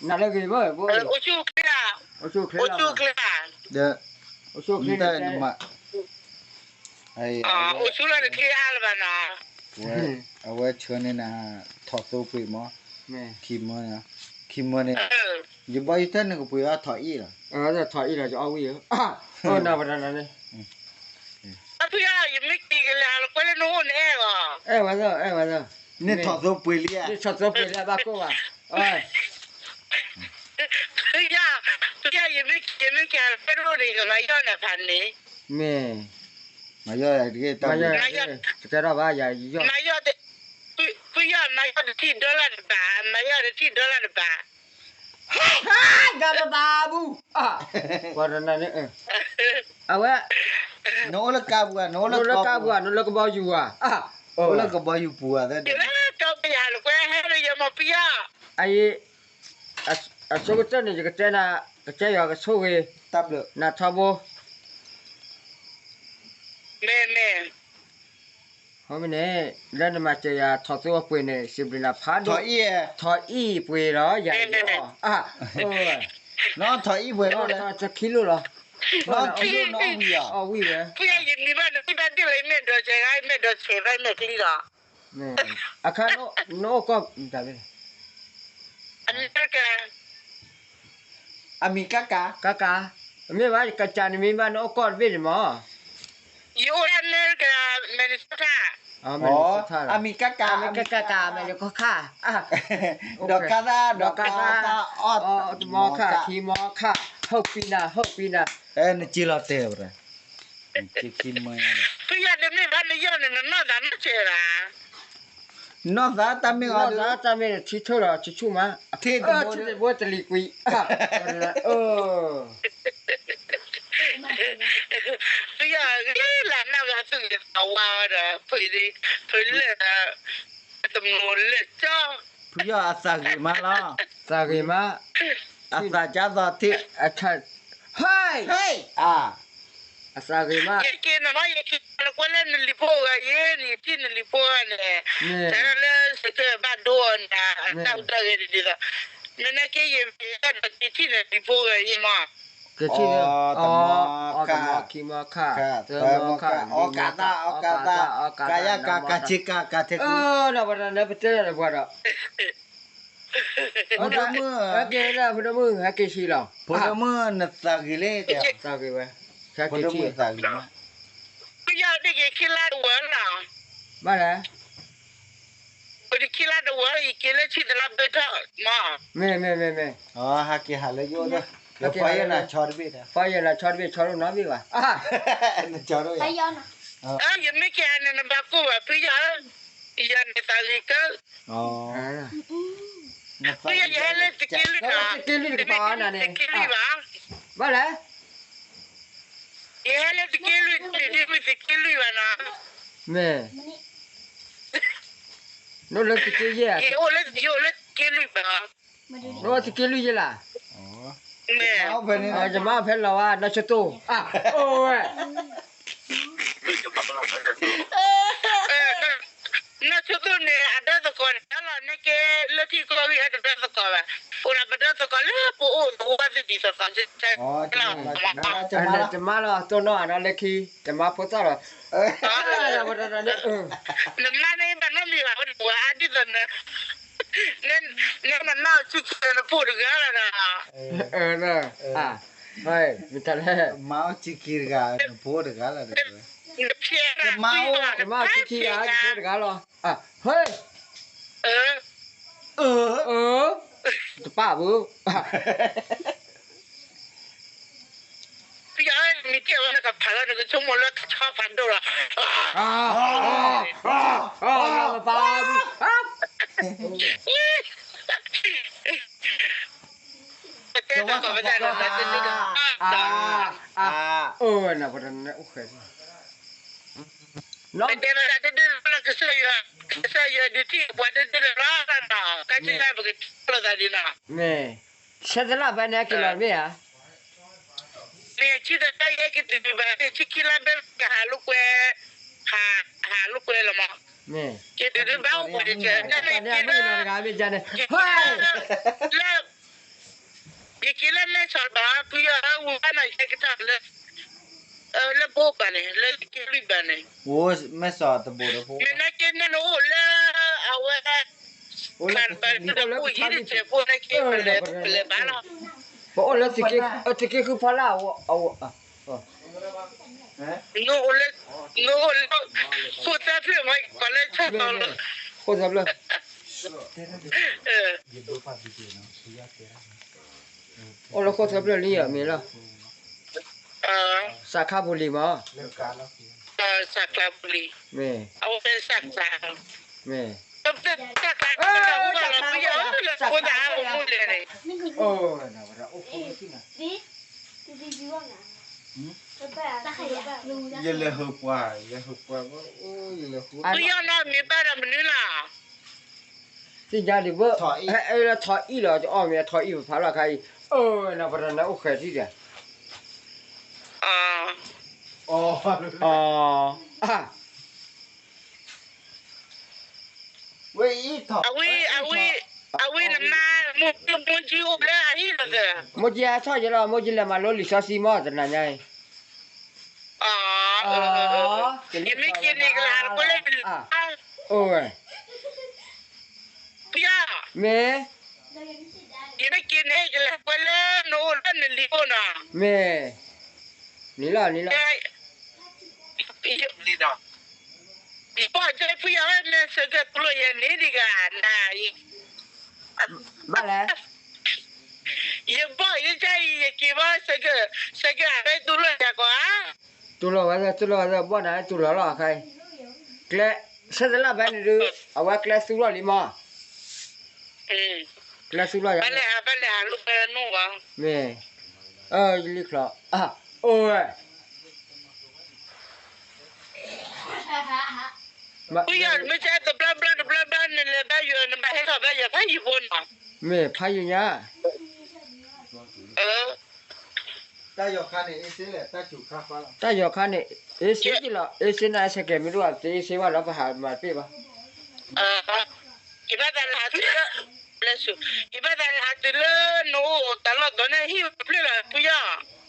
နလၢဂ့ၤဘၣ်, အိၣ်ဆူၣ်ချ့ဧါ, အိၣ်ဆူၣ်ချ့ဧါ, အိၣ်ဆူၣ်ချ့ဧါ, အိၣ်ဆူၣ်ချ့နတဲ, အိၣ်ဆူၣ်လၢနချ့အါလၢၤဘၣ်နီၤ, အဝဲဆှၢန့ၢ်နၤ, ထီၣ်သိပှ့ၤမး, ခံမၢ, ခံမၢန့ၣ်, ယဘီယတၢ်နကပှ့ၤအီၣ်ထီၣ်အ့ၣ်လီၤ, ထီၣ်အ့ၣ်လီၤ ယအီၣ်ဝံၣ်ဧၢ, အိၣ်နၤပတနၤန့ၣ် အဖုယီၤ ယမ့ၢ်က့ၤကလဲၤဟးလီၤကွဲလၢနအိၣ်နအဲၣ်ဂီၤ, အဲၣ်ဝဲသၣ် အဲၣ်ဝဲသၣ်, န့ၣ်ထီၣ်သိပှ့ၤလံဧါ, န့ၣ်ထီၣ်သိပှ့ၤလံ ဘၣ်ကိၢ်ဘၣ်, ဖုယီၤ, ဖုယီၤ ယမ့ၢ်က့ၤ ယမ့ၢ်က့ၤဟးလီၤကွဲလၢနအိၣ်န့ၣ် ယကမၤယီၢ်နၤဖးန့ၣ်, မ့ၢ်, မၤယီၢ်တက့ၢ်, တကဲထီၣ်ဘၣ် ယယီၢ်, ဖုယီၤ မၤယီၢ်တထံၣ်ဒီလၣ်တဘး, မၤယီၢ်တထံၣ်ဒီလၣ်တဘး ဒီတဘးဘူး, ပှၤတနၤန့ၣ်, အဝဲ, နအိၣ်လၢကါပူၤဧါ, နအိၣ်လၢကါပူၤဧါ, နအိၣ်လၢကဘီယူၤဧါ, အိၣ်လၢကဘီယူၤပူၤဧါ, ယလၢကီၢ်ပယၤလၢကွဲဟဲလၢယမီၤဖုယီၤ, အအံၤ, အဆိကတၢၢ်န့ၣ် ယကတဲနၤ, ကတဲယွၤကဆိၣ်ဂ့ၤ, တၢ်ဘျုး, နထီဘိ မ့ၢ်မ့ၢ်, အဃိမ့ၢ်န့ၣ်, လၢနမၤစၢၤယၤထီၣ်သိအပှ့ၤန့ၣ် စံးဘျုးနၤဖးဒိၣ်, ထီၣ်အံၣ်ပှ့ၤဒီးယၤအံၤ, နထီၣ်အံၣ်ပှ့ၤဒီး, ထီၣ်ခံလိၣ်လီၤ, ထီၣ်ခံလိၣ်နအီၣ်ဝံၣ်အီၤ, အီၣ်ဝံၣ်ဝဲ, ဖုယီၤ ယမံၤဘၣ်နမံၤဘၣ်ဒ်လဲၣ် ယမ့ၢ်ဒိးစဲးဂၤ ယမ့ၢ်ဒိးစဲးဂၤ ယမ့ၢ်ချံလီၤ, အခါ, နအိၣ်ကီၢ်, အမံၤကက, အမံၤကက, ကက, မ့ၢ်ဘၣ် ကစၢ်နမံၤဘၣ် နအိၣ်ကီၢ်တဘ့ၣ်န့ၣ်မး, ယအိၣ်လၢ America, Minnesota, အမံၤကက, အမံၤကက, အမံၤကက, ဒီးကသး, ဒီးကသး, အီၣ်တမီခါ, ခံမီခါ, ဟုတ်ပြီလား, ဟုတ်ပြီလား, နက့ၤလီၤတဲာ်ဝဲ, ဖုယီၤ တမ့ၢ်ဘၣ်နယီၢ်န့ၣ် နနီၢ်သးနီၢ်ဆဲးဘၣ်, နီၢ်သးတၢ်မ့ၢ်အီၤ, နီၢ်သးတၢ်မ့ၢ်န့ၣ် ထံထၢၣ်ဒီး ဆူၣ်ဆူၣ်မး, ထံတဘိတလံၤကွံာ်, ဖုယီၤ ဂ့ၤလၢနၢ်ဂၤ သူၣ်ဂ့ၤသးဝါဒီး ဖုလၢာ်ဒီး တမူလၢာ်ကၠီ, ဖုယီၤအသးဂ့ၤမးလီၤ, သးဂ့ၤမး, အသးကၢ်သီထံ, ဟဲ, ဟဲ, အါ အသးဂ့ၤမး, ယက့ၤနမ့ၢ် ယက့ၤနကွဲလၢနလံၤဖိဂၤယဲန့ၣ် ယထံၣ်နလံၤဖိဂၤန့ၣ်, တၢ်လၢစကဘၣ်ဒိအီၤန့ၣ် အတၢ်ဟူးတၢ်ဂဲၤဒ်သိး, နနာ်က့ယမ့ၢ်အဲၣ်ဒိးက့ၤထံၣ်နလံၤဖိဂၤယဲမး, ကထံၣ်, အီ တမီခါ, ခံမီခါ, သၢမီခါ, အီကးသး, အီကးသး, ကယက, ကးဆ့ကၤ, ကးထဲကူ, ဒီးပတနၢ်ပတဲလၢပှၤဒီး ဖိဒိၣ်မုၣ်, ဟဲက့ၤလၢဖိဒိၣ်မုၣ် ဟဲက့ၤဆံးလီၤ, ဖိဒိၣ်မုၣ်နသးဂ့ၤလံ, သးဂ့ၤဝဲ, ဖိဒိၣ်မုၣ်သးဂ့ၤမး, ပယီၤတက့ၤခံလါတဝၢလီၤ, ဘၣ်လဲၣ်, ပတခံလါတဝၢလီၤ ယက့ၤလၢဆံသလါဘၢထီၣ်မး, မ့ၢ်မ့ၢ်မ့ၢ်မ့ၢ်, ဟဲက့ၤဟးလၢယအိၣ်ဒီး, ဖီယဲၢ်နၤဆီတဘ့ၣ်ဒီး, ဖီယဲၢ်နၤဆီတဘ့ၣ် ဆီတနီတဘ့ၣ်ဘၣ်, နဆီတဘ့ၣ် ယမ့ၢ်က့ၤဟးန့ၣ် နဘၣ်ကိၢ်ဘၣ်ဖုယီၤဧၢ, ယၤန့ၣ်သးဂ့ၤကၢ, ဖုယီၤ ယဟဲလၢသုးက့လွံၢ်နီၤ, သုးက့လွံၢ်တကပၤနၤန့ၣ်, သုးက့လွံၢ်ဘၣ်, ဘၣ်လဲၣ်, ယဟဲလၢသုးက့လွံၢ်န့ၣ် ဒ်မ့ၢ်သုးက့လွံၢ်ဘၣ်နီၤ, မ့ၢ်, နအိၣ်လၢသုးက့ယဲၢ်, ယအိၣ်လၢသုးက့လွံၢ်ဘၣ်, နအိၣ်သုးက့လွံၢ်ယဲၢ်လၢ် မ့ၢ်, ယမါဖဲလီၤဝါ နီၢ်ဆိတိၢ်, အိၣ်ဝဲ, နီၢ်ဆိတိၢ်န့ၣ် အဒီသကိးန့ၣ် တၢ်လီၤန့ၢ်က့ၤလၢထံကီၢ်ဂံၢ် အတဒီသကိးဘၣ်, အိၣ်ဒီးပဒီသကိးလၢပအိၣ်သဝီသ့ၣ်ဒ်သိးသိး, ယမါလီၤ တိၢ်နီၣ်အနီၢ်လၢခံ, ယမါဖိသၣ်လီၤ, နမါန့ၣ် ဘၣ်နီတမံၤဘၣ် ဝဲဒၣ်ဝဲအါဒ်သိးန နမါအီၣ်ဆံခံ နဖိတဂၤလီၤဒီး, မ့ၢ်တၢ်လဲၣ်, မါအီၣ်ဆံခံတဂၤ နဖိတဂၤလီၤ, နဖျဲး, ယမါအီၣ်ဆံခံဂၤ ယဖိတဂၤလီၤ, ဟဲ, တပၣ်ဘၣ် ဖုယီၤ နမ့ၢ်တဲဝဲ နကဖးလီၤ နကဆိကမိၣ်လၢကဆီဖးဒိၣ်လီၤ, ပပၢ်, ပတဲသကိးပသးဒီး ပတဲသကိးပသးဒီး ပတဲသကိးပသးဒီး ကစၢ်ယွၤ, ကစၢ်ယွၤဒုးထံၣ်ပှၤဒိၣ်ဒိၣ်လီၤလီၤ, ကစၢ်ယွၤပကထံၣ်လိာ်သးဒ်နီၤ, မ့ၢ်, ဆဲးသလၣ်ဖဲန့ၣ် ဟဲက့ၤလီၤမ့ၢ်ဧါ, မ့ၢ်ဆံသလၣ် ယဲက့ၤတုၤဘၣ် ဆံခံလါဘဲ ကဟးလိာ်ကွဲ, ဟးလိာ်ကွဲလီၤမး, မ့ၢ်, က့ၤတုၤဘၣ်အိၣ်ပှဲၤတကဲ, တၢ်န့ၣ်က့ၤလၢ, က့ၤလၢ, လၢ မဲဆီးဘၣ် ဖုယီၢ်ဧၢ ဝံၤဘၣ်နၤယဲကထီၣ်လၢ လၢဘိဘၣ်န့ၣ် လၢက့လွံၢ်ဘၣ်န့ၣ် မဲဆီးတဘိဒီးဖိ မ့ၢ်နက့န့ၣ်နအိၣ်လၢ အဝဲ ဘၣ်လၢကအိၣ်ယံၤတစဲးဖိနက့ ပလဲၤပလဲၤဘၣ်လီၤ ပအိၣ်လၢ တက့ဃုဖီလာ်အဝဲ နအိၣ်လၢ နအိၣ်လၢ ဃိၣ်သၢဖျၢၣ်မး ပှၤလၢဆၢကတီၢ်လီၤ ဃိၣ်သၢဖျၢၣ် အိၣ်လၢဃိၣ်သၢဖျၢၣ်လံယမ့ၢ်လီၤ စးခါပူၤလံမး စးခါပူၤလံ မ့ၢ် အဝဲစးခါ မ့ၢ် စးခါ လၢဖိသၣ်အိၣ်မူလဲၣ်န့ၣ် ယလဲၤဟၢပှၤ ယလဲၤဟၢပှၤ ယလဲၤဟၢပှၤ ဖုယီၢ်နီၢ်မ့ၢ်ဘၣ်ဒီးမနုၤလီၤ သ့ၣ်ညါဒံးဘၣ် ဟဲလၢထီအံၣ်လီၤ အီၣ်မ့ၢ်ထီအံၣ်ပဖးလီၤခါအံၤ အၢ နပတနၢ်အိၣ်ဃဲၤထံၣ်ဒီး အ ဝဲအံၤထီၣ် အဝဲ အဝဲ အဝဲနမါ မိၢ်ကံအိၣ်လၢအဟံၣ်လီၤသၢ မိၢ်ကံအထီၣ်ယလီၤ မိၢ်ကံလဲၤမၤလိလံာ်စီဆှံမး တနၤညါအံၤ ယမ့ၢ်က့ၤန့ၣ်ကလၤကွဲလၢ အိၣ်ဝဲ ဖုယီၢ် မ့ၢ် ယမ့ၢ်က့ၤန့ၣ် ယလဲၤကွဲလၢနအိၣ်လၢနလံၤအိၣ်နီၤ မ့ၢ် နံၤလီၤ နံၤလီၤ ယပီၢ်ကဲဖုယီၢ်ဝဲ မ့ၢ်စဲးကဲးတူၢ်လိာ်ယဲန့ၣ်ဒံးဂၤနၤအံၤ ဘၣ်လဲၣ် ယဘီၢ်ယကဲအံၤ ယက့ၤဘၣ်စဲးကဲး စဲးကဲးအဝဲတူၢ်လိာ်ယၤကီးဧါ တူၢ်လိာ်ဝဲ တူၢ်လိာ်ဝဲ ဘီၢ်နၤတူၢ်လိာ်လီၤခါအံၤ ကျဲ ဆဲးတလၢ်ဖဲန့ၣ်ဒုး အဝဲကျဲသူလီၤလံမး ကျဲသူလီၤယၤ ဘၣ်လဲၣ် ဘၣ်လဲၣ် အလူၤဖဲနူဘၣ် မ့ၢ် အၢ ယလံချီ အိၣ်ဝဲ ဖုယီၢ် မ့ၢ်ကဲတဘျီဘျီတဘျီဘျီ နလဲၤဘါယွၤ နဘၣ်ဟဲထီၣ်ဘါယွၤဖးယံၤဖိနီၤ မ့ၢ်ဖးယံၤညါ တၢ်ယီၤခါန့ၣ် အ့စ့ကလီၤ အ့စ့နၤ စဲးကဲးမ့ၢ်တအိၣ် တအ့စ့ဘၣ်ဒီး ပဟးမၤတပ့ၢ်ဘၣ် ယဘၣ်သးလၢဟးတုၤလၢ ယဘၣ်သးလၢဟးတုၤလၢနအိၣ်တၢ်လီၢ်သီန့ၣ် ဟံၣ်ဝဲဖျၢၣ်လီၤ ဖုယီၢ်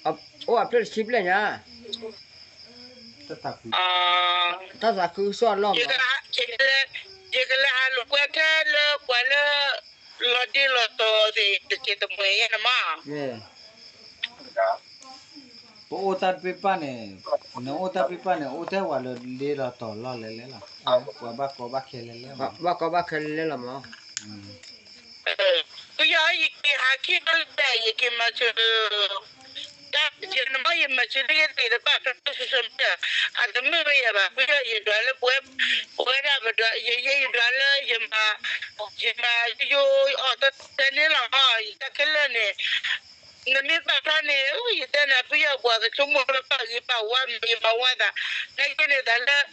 အိၣ်အဖျၢၣ်တဆံဖျၢၣ်ညါ တၢ်သးခုကစီၣ်အလီၢ်မး ယကလဲၤဟးလိာ်ကွဲထဲလၢပှၤလၢ လီၤဒ့လီၤတီၤသ့ၣ် တစဲးတမှဲၤယဲန့ၣ်မး ပအိၣ်တၢ်တပ့ၢ်ပၢ်န့ၣ် နအိၣ်တၢ်တပ့ၢ်ပၢ်န့ၣ် အိၣ်ထဲဝဲလၢဒ့လီၤတီၤလီၢ်လဲၤလဲၣ်လီၤ ပှၤဘၣ်ကီဘၣ်ခဲလဲၤလဲၣ်လီၤ ဘၣ်ကီဘၣ်ခဲလဲၤလဲၣ်လီၤမး ဖုယီၢ် ယက့ၤဟးခံဘျီလၢ ယက့ၤမၤစၢၤ တၢ်ယနမ့ၢ်ယမၤစၢၤလၢယသ့ၣ်တဖၣ် ဖဲဖဲ social media အတမ့ၢ်ဝဲယၤဘၣ် ဖုယီၢ် ယဒွးလၢပဝဲ ပဝဲဒၣ်ပဒွး ယ ယ ယဒွးလၢယမၤ ယမၤယိယိအီၣ်တၢ်တဲန့ၣ်လီၤ ယတၢ်ခဲလၢာ်န့ၣ် နမ့ၢ်ပာ်ဖျါန့ၣ် ယတဲနၤ ဖုယီၢ် ပှၤကဆိကမိၣ်လၢပာ်ဂ့ၤပာ်ဝါ မ့ၢ်ယမၤဝဲသး နက့န့ၣ်သးလၢ ဒ်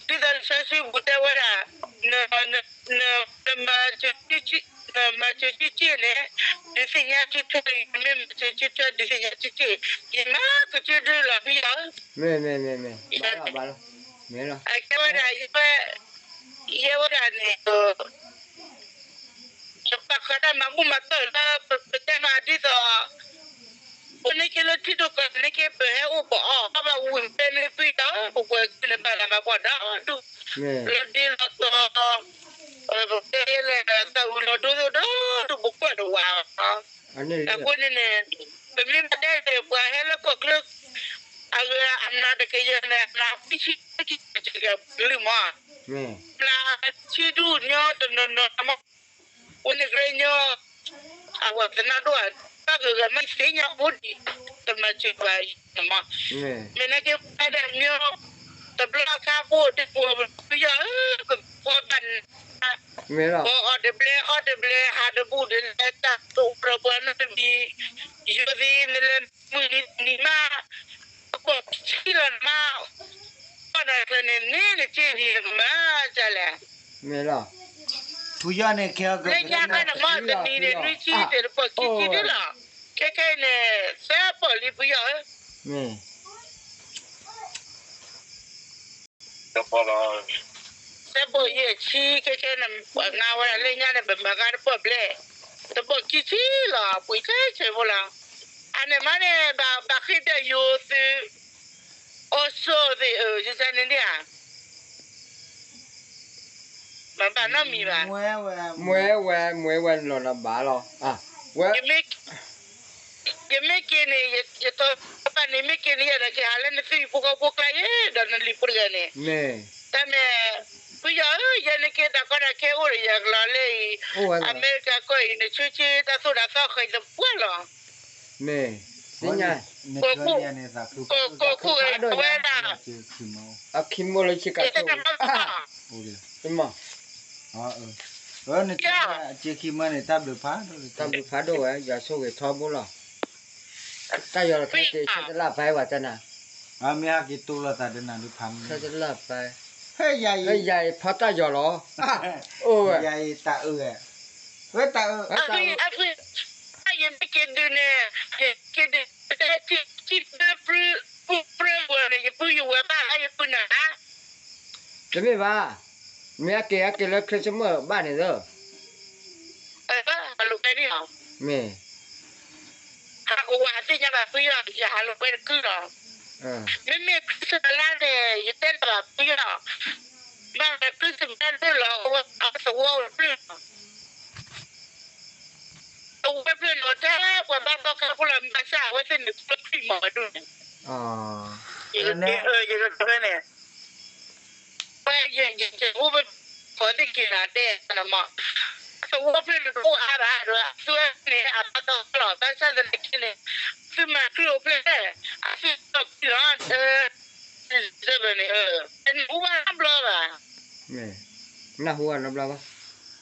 သိးလံာ်စီဆှံပူၤတဲဝဲဒၣ် န န နမၤစၢၤ နမၤစၢၤက့ၢ်က့ၢ်န့ၣ် ဒုးသ့ၣ်ညါက့ၢ်က့ၢ် နမ့ၢ်မၤစၢၤက့ၢ်က့ၢ် ဒုးသ့ၣ်ညါက့ၢ်က့ၢ် ယမၤက့ၢ်က့ၢ်ဒုလီၤ ဖုယီၢ်ဧၢ မ့ၢ် မ့ၢ် မ့ၢ် မ့ၢ် အကဲဝဲဒၣ် ယဲဝဲဒၣ်န့ၣ် ယပာ်ဃာ်တၢ်မၤဘူၣ်မၤတီၢ်လၢ ပတဲမၤဒ်သိး ပန့ၢ်က့ၤလၢထံဒိၣ်ကီၢ်န့ၣ်က့ၤ ပဟဲအိၣ်ပအီၣ် ဘၣ်ဝံၤဖဲန့ၣ်ဖုယီၢ် ပကွၢ်က့ၤန့ၣ် ဘၣ်လၢမၤပှၤဒီဒူၣ် လီၤဒ့လီၤတီၤ ပတဲလၢတၢ်ဝံၤလီၤဒိၣ်ဒိၣ်ဒိၣ်ဒိၣ် ပကွၢ်တဝး အဃိန့ၣ်န့ၣ် ပမ့ၢ်မၤတဲန့ၣ် ပှၤဟဲလၢကီၢ်ချၢ အဂၤအနးတကယၤန့ၣ် အနးခွံဆံ ကလုာ်မး နးဆံဒူၣ်ညီတနီၤနီၤမး ဝဲန့ၣ်ကရၢညီ အဝဲသနာ်ဒိၣ်ဧါ တၢ်ဂ့ၤဂ့ၤမ့ၢ်သ့ၣ်ညါအိၣ်ဒံး တမၤစၢၤဘၣ်အံၤမး မ့ၢ်နက့ၤဖဲဒၣ်ညီ တဘျီအခါဖိဒ်ပှၤပယီၤဧၢ ကဘီဘၣ်နၤ ပအီၣ်တဘျဲ အီၣ်တဘျဲ ဟးတဘူၣ်ဒီးလဲၤတၢ်သိၣ်ကြၢးပှၤနီတမံၤ ယိၤသ့ၣ်နလဲၤမုၢ်နံၤနံၤမး အပိာ်ခံဆံလီၤနမါ ပှၤဒၣ်ကျၢၤန့ၣ် န့ၢ်နစ့ၢ်နံၤမၤဒ်လဲၣ် မ့ၢ်လီၤ ဖုယီၢ်န့ၣ်ခဲအံၤ လၢညါခါန့ၣ်မ့ၢ်တနံၤန့ၣ် နွံဆံန့ၣ် တပိာ်ခံဆံဒ်လီၤ ခဲခဲအံၤန့ၣ် သၢပိာ်လံဖုယီၢ်ဧၢ မ့ၢ် သၢပိာ်ယဲၢ်ဆံ ခဲခဲန့ၣ် ပှၤငါဝဲဒၣ်လၢညါန့ၣ် ပမၤဂၤတပိာ်ဘျဲၣ် တပိာ်ခံဆံလီၤ ပှ့ၤဆဲးဆဲးဖိလီၤ အန့ၣ်မးန့ၣ် ဘၣ်ဃ့ၢ်ဒီးယိၤသု, အိၣ်ဆိၣ်သ့ၣ် ယန့ၣ်ဧါ, ဘၣ်ဘၣ်နီတမံၤဘၣ်, မွဲဝဲ မွဲဝဲလီၤနဘၣ်လီၤ, ဝဲ ယမ့ၢ်က့ၤန့ၣ် ယတီဘၣ်န့ၣ် မ့ၢ်က့ၤန့ၣ် ယဒီးက့ၤဟးလၢနသုဟံၣ်ဖိဃီဖိကျါယဲ ဒီးနလံၤဖိတဂၤန့ၣ်, တၢ်မ့ၢ် ဖုယီၤဧၢ, ယဲန့ၣ်က့ၤတၢ်ကီတၢ်ခဲအိၣ်ဒီးယၤကလီၤလၢအံၤ, အမဲရကၤကီၢ်အံၤန့ၣ် ဆူဆူတၢ်သိၣ်တၢ်သီဃီအံၤတပှၢ်လီၤ, မ့ၢ် သ့ၣ်ညါ ကီၢ်ခိၣ်ဂ့ၤဝဲဒၣ်, အခံမိၢ်လၢဆ့ကၤဆိၣ်ဂ့ၤ, တၢ်ဘျုးဖးဒိၣ်ဝဲ ယွၤဆိၣ်ဂ့ၤထီဘိလီၤ, တၢ်ယီၤတခါက့ၤဆၢတလၢ်ဖဲဝဲတနၤ, မ့ၢ်ဟဲက့ၤတူၢ်လိာ်သးတနၤဒုးဖးမုၢ်, ဆၢတလၢ်ဖဲ ဟဲယၤအံၤဖီတၢ်ယီၤလီၤ, အိၣ်ဝဲ ယၤအံၤတၢ်အၢဝဲ, ဝဲတၢ်အၢ ယမ့ၢ်က့ၤဒုးန့ၣ်, ယက့ၤဒုး ထံဘြၢပူၤပြၢဝဲန့ၣ် ယပုၢ်ယဝဲၢ်ဘၣ်ယပုၢ်နၤ, တမ့ၢ်ဘၣ်, မ့ၢ်အက့ၤအက့ၤလၢ Christmas ဘၣ်န့ၣ်သၢ, မ့ၢ် ဟးကဝၤသ့ၣ်ညါဘၣ်ဖုယီၤ ယဟးလိာ်ကွဲတကုၢ်လီၤ, မ့မ့ၢ် Christmas လါန့ၣ် ယတဲတၢ်ဘၣ်ဖုယီၤ, ဘၣ် Christmas ဒၣ်လီၤ အဝဲသဝီအိၣ်တဖျၢၣ်လီၤ, အဝဲဖျၢၣ်န့ၣ် တၢ်ပှၤဘၣ်ဘီၣ်ခဲဖိလီၤ မၤစၢ်အဝဲသ့ၣ်န့ၣ် ဖျၢၣ်ခရံာ်မၤဝဲဒၣ်န့ၣ်, ယကတဲန့ၣ် ဝဲယဲယဲအိၣ်ဘၣ် ဖီသ့ၣ်က့ၤနၤတဲနမး, သဝီဖျၢၣ်န့ၣ်တအိၣ်အါဘၣ်ဒီး အသုဝဲန့ၣ် အဘၣ်ဘီၣ်ခဲလီၤ ဘၣ်ဆၣ်သနာ်က့န့ၣ် သုမၤခရံာ်အိၣ်ဖျဲၣ် အသုဒီးခရံာ်လီၤ, န့ၣ် တနၢ်ဟူဘၣ်နီတဘျီဘၣ်, နၢ်ဟူဘၣ်နီတဘျီဘၣ်,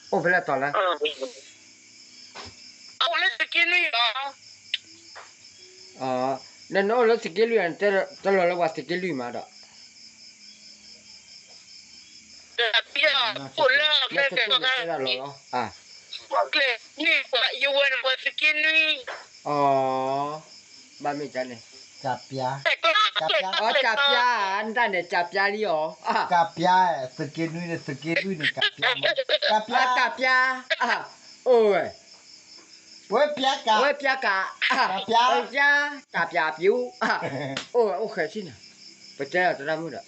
အိၣ်ဖဲလဲၣ်တီၤလဲၣ်, အအိၣ်လၢသုးက့နွံလီၤ, နနအိၣ်လၢသုးက့လွံၢ် တလီၤလၢပှၤသုးက့လွံၢ်မးဒီး, အိၣ်လၢကျဲ ယဝဲန့ၣ်ပှၤသုးက့နွံ, အီ ဘၣ်မ့ၢ်ကန့ၣ်, အီ ကပျါ နတၢ်န့ၣ် ကပျါလံအီၤ, ကပျါ သုးက့နွံန့ၣ် သုးက့လွံၢ်န့ၣ် ကပျါ, ကပျါ, အိၣ်ဝဲ ဝဲပျါကး, ဝဲပျါကး, ဝဲပျါ, ကပျါပျူၤ, အိၣ်ဝဲအိၣ်ဃဲၤဆံန့ၣ်, ပတဲအီၤသရၣ်မုၣ်ဒီး,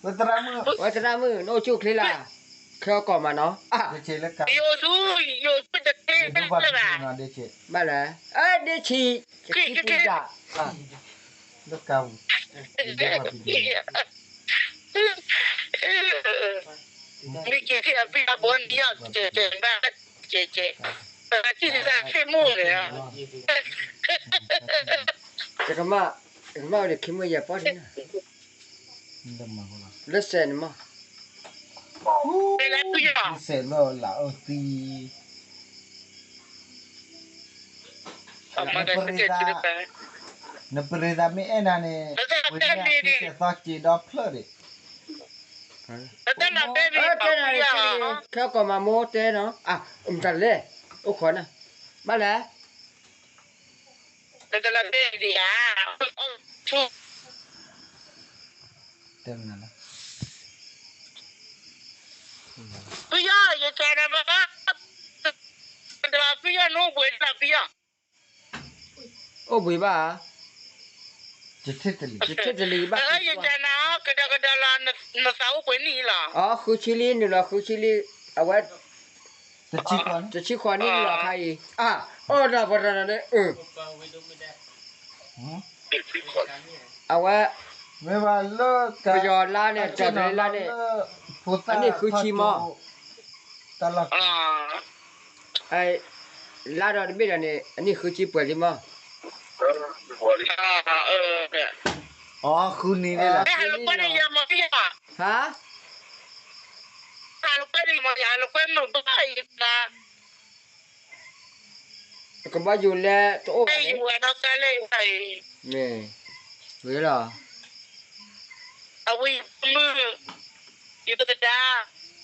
ဝဲသရၣ်မုၣ် နအိၣ်ဆူၣ်အိၣ်ချ့လၢ်, ခဲအီၣ်ကီၢ်မးနီၤ, ဘၣ်လဲၣ်, ဒ့ဆံး, မ့ၢ်က့ၤထံၣ်အဖံအဘိန့ၣ် ယီၢ်ကဲကဲဘၣ်, ကဲကဲ, ပကထံၣ်တၢ်သ့ၣ်မူန့ၣ်, တကမၣ်, တကမၣ်ဝဲဒီးခံမုၢ်ယဲၢ်ပီၢ်န့ၣ်, လၢစဲးန့ၣ်မး, စဲးလၢလၢအသံ နပရံသး, နပရံသးမ့ၢ်အဲၣ်နၤန့ၣ်, ဝဲန့ၣ်သ့ၣ်သီစ့ဒီဖျၢၣ်ဒံး, တဲနၤတဲန့ၣ်, ခဲကီၢ်မးမိၢ်တဲနီၤ, မတၤလဲၣ်, အိၣ်ခိးနၤ, ဘၣ်လဲၣ်, တဲနၤလၢ, ဖုယီၤ, ယကနၤဘၣ်, ဖုယီၤနအိၣ်ဘှံးနၤဖုယီၤ, အိၣ်ဘှံးဘၣ်, ယထံၣ်တလံၤဘၣ်, ယကနၤ, ကဒီးကဒီးလီၤ, နသးအိၣ်ဘှံးနံၣ်လီၤ, အဃုဆံလံ နုာ်လီၤဃုဆံလံ, အဝဲ တဆံဃိးနံၣ်လီၤခါအံၤ, အအိၣ်ဒီးပှၤတနီၤန့ၣ်, အဝဲ, မ့ၢ်ဘၣ်လၢ, ပယီၤလါန့ၣ် တၢ်တရံးလါန့ၣ်, အနံၣ်ဃုဆံမး, လါဒီးတဘ့ၣ်ဒီးန့ၣ် အနံၣ်ဃုဆံပှဲၤလံမး, အဃုနံၣ်န့ၣ်လီၤ, ဟါ ကဘီယူၤလဲတအိၣ်ဘၣ်န့ၣ်, မ့ၢ်, ဂ့ၤလီၤ,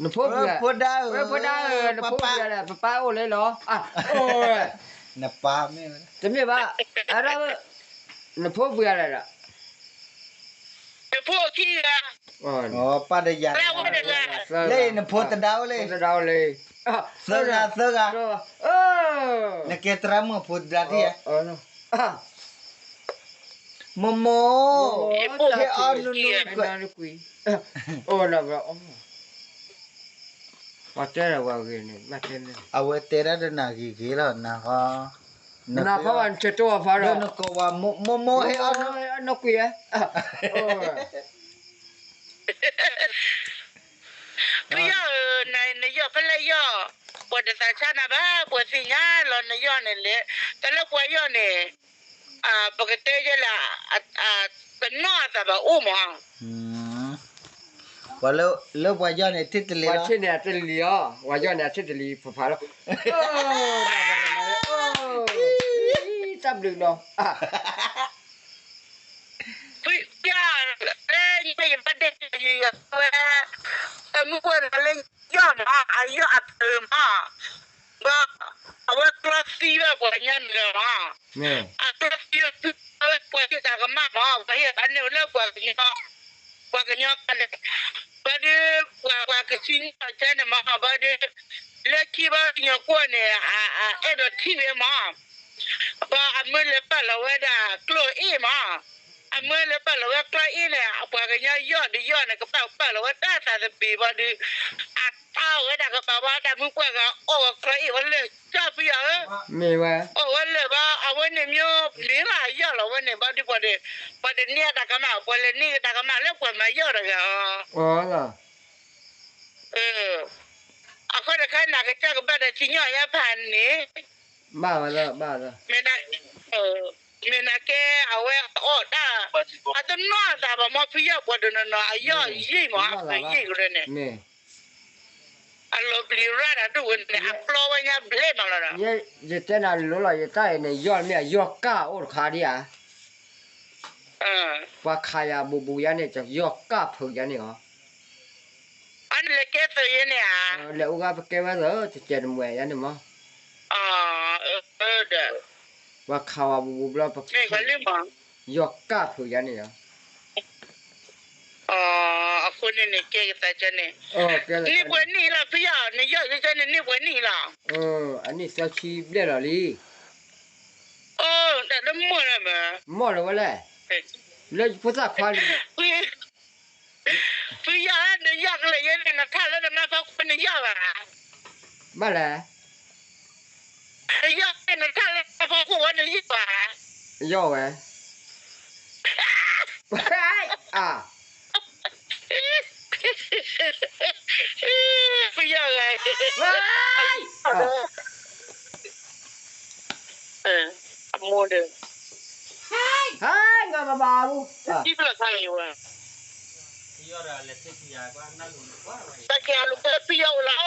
နဖိ, ဖိဒါဧၢ, ဖိဒါဧၢ, နဖိဘုးလဲၣ်, ပပၢ်အိၣ်လၢလီၤ, အိၣ်ဝဲ, တမ့ၢ်ဘၣ်, အဲၣ်ဒိး, နဖိဘုးလဲၣ်ဒီး နဖိခံဂၤ, ပၢ်ဒီးယၤ, လၢနဖိတဒါအိၣ်လံ, တဒါအိၣ်လံ, သၢဂၤ, သၢဂၤ, အၢ နကဲသရၣ်မုၣ်ဖိတဒါတံၢ်ဧါ, မိၢ်မိၢ်, ဟဲအီၣ်နနူကွံာ်, အဝဲတဲဒၣ်တနၤဂ့ၤဂ့ၤလီၤ, နၤဃီ, နၤဖီဝဲနဆဲးတိၢ်အီၤဖီဒီး, နကိးဝဲ, မိၢ်မိၢ်ဟဲအီၣ်နနူကွံာ်ဧါ. ဖုယီၢ်ဧၢ, နယီၢ်ဖဲလဲၣ်ယီၢ်, ပှၤတသးဆါနၤဘၣ်, ပှၤသ့ၣ်ညါလီၤနယီၢ်န့ၣ်လဲၣ်, တၢ်လၢပှၤယီၢ်န့ၣ်, ပကတဲယဲလၢ, တနီၢ်အသးဘၣ်အိၣ်မး, ပှၤလၢပှၤယီၢ်န့ၣ်ထံၣ်တလံၤလီၤ, ပှၤယီၢ်န့ၣ်အထံၣ်တလံၤဖးဖးလီၤ, တၢ်ဘျုးလီၤ. ဖုယီၢ်, လၢညါယဘၣ်ဒ့ၣ်ယဝဲ, တမုၢ်ကွၢ်လၢယီၢ်မး, အယီၢ်အဖျၢၣ်မး, ဘၣ်, အဝဲကျီသံဘၣ်ပှၤကညီနုာ်လီၤမး, အကျီသံဘၣ်ဖုယီၢ်ဝဲပှၤဟ့ၣ်တၢ်ကမၣ်မး, ပှၤဟ့ၣ်အန့ၢ်ဝဲလၢပှၤကညီ, ပှၤကညီကန့ၣ်, ဘၣ်ဒီး, ပှၤပှၤကစံၣ်ညီၣ်ကဲန့ၣ်မး, ဘၣ်ဒီး, လၢခံဘၣ်ကညီကွီၢ်န့ၣ်, အဲၣ်ဒိးထံၣ်ဝဲမး ဘၣ်အမၢလဲၤပာ်လီၤဝဲဒၣ်ကျီၢ်အ့ၣ်မး, အမၢလဲၤပာ်လီၤဝဲကျီၢ်အ့ၣ်န့ၣ်, ပှၤကညီယီၢ်ဒီးယီၢ်န့ၣ် ကဘၣ်ပာ်လီၤဝဲတၢ်သးသဘံးဘၣ်ဒီး, အတၢ်ဝဲဒၣ်ကဘၣ်ဘၣ်တၢ်မုၢ်ပှၢ်ဂၤအီၣ်ဝဲကျီၢ်အ့ၣ်ဝဲလၢာ်, ကၢ်ဖုယီၢ်ဧၢ, မ့ၢ်ဝဲ, အီၣ်ဝဲလၢာ်ဘၣ် အဝဲန့ၣ်မ့ၢ်မ့ၢ်လၢအယီၢ်လီၤဝဲန့ၣ် ဘၣ်ဒီးပှၤဒီး, ပှၤတန့ၢ်အတၢ်ကမၣ် ပှၤလဲၤန့ၢ်ကတၢ်ကမၣ်လၢပှၤမၤယီၢ်တဂၤအီၤ အဃိတခါနကစၢ်ကဘၣ်ဒီးစံၣ်ညီၣ်ညါဖးန့ၣ်, ဘၣ်ဝဲလၢ ဘၣ်လၢ, မ့ၢ်နာ်ကဲအဝဲအီၣ်တၢ်, အတနီၢ်အသးဘၣ်မ့ၢ်ဖုယီၢ်ပှၤတနီၤနီၤ အယီၢ်ယံာ်မး ယံာ်ကရၢန့ၣ်, အလီၤပျံၤရၣ်ဒီးဒိၣ်ဝဲန့ၣ် အပျီဝဲညါဘျဲၣ်မးလီၤဒီး, ယတဲနၤလိၤလီၤ ယတၢ်အံၤန့ၣ် ယီၢ်မ့ၢ်အယီၢ်ကၢ်အိၣ်တခါဒံးဧါ ပှၤခးယၤဘူးဘူးယါန့ၣ် ယီၢ်ကၢ်ဖုးယါန့ၣ်လီၤ, အန့ၣ်လဲၤကဲသုးယဲန့ၣ်ဧါ, လဲၤအိၣ်ဂၤပကဲဝဲသုး တကဲးတမှဲၤယါန့ၣ်မး, ဒီး, ပှၤခးဝဲဘူးဘူးဘျီပကဲ, ယီၢ်ကၢ်ဖုးယါန့ၣ်လီၤ, အဃိန့ၣ်န့ၣ်ကဲကသးကန့ၣ်, န့ၢ်ပှဲၤနံၣ်လီၤ ဖုယီၢ် နယီၢ်ကန့ၣ်န့ၢ်ပှဲၤနံၣ်လီၤ, အနံၣ်သၢဆံဘျဲၣ်လီၤလံ တၢ်တမီၢ်လၢၤမး, မီၢ်လၢၤဝဲလဲၣ်, လၢဖိသၣ်ခွါလံ, ဖုယီၢ် နယီၢ်ကလဲာ်ယဲန့ၣ် နထါလၢနမါဖီခိၣ်နယီၢ်ဘၣ်, ဘၣ်လဲၣ်, နယီၢ်န့ၣ်နထါလၢနမါဖီခိၣ်ဝဲနယီၢ်ဘၣ်, ယီၢ်ဝဲ ဖုယီၢ်ဂၤ, အမိၢ်ဒီး, ဟါ, ငါဘၣ်ဘၣ်အူ, တံၢ်ဖျၢၣ်ခါလံဝဲ, တၢ်ကဲအလိာ်ကွဲဖုယီၢ်အိၣ်လီၤ,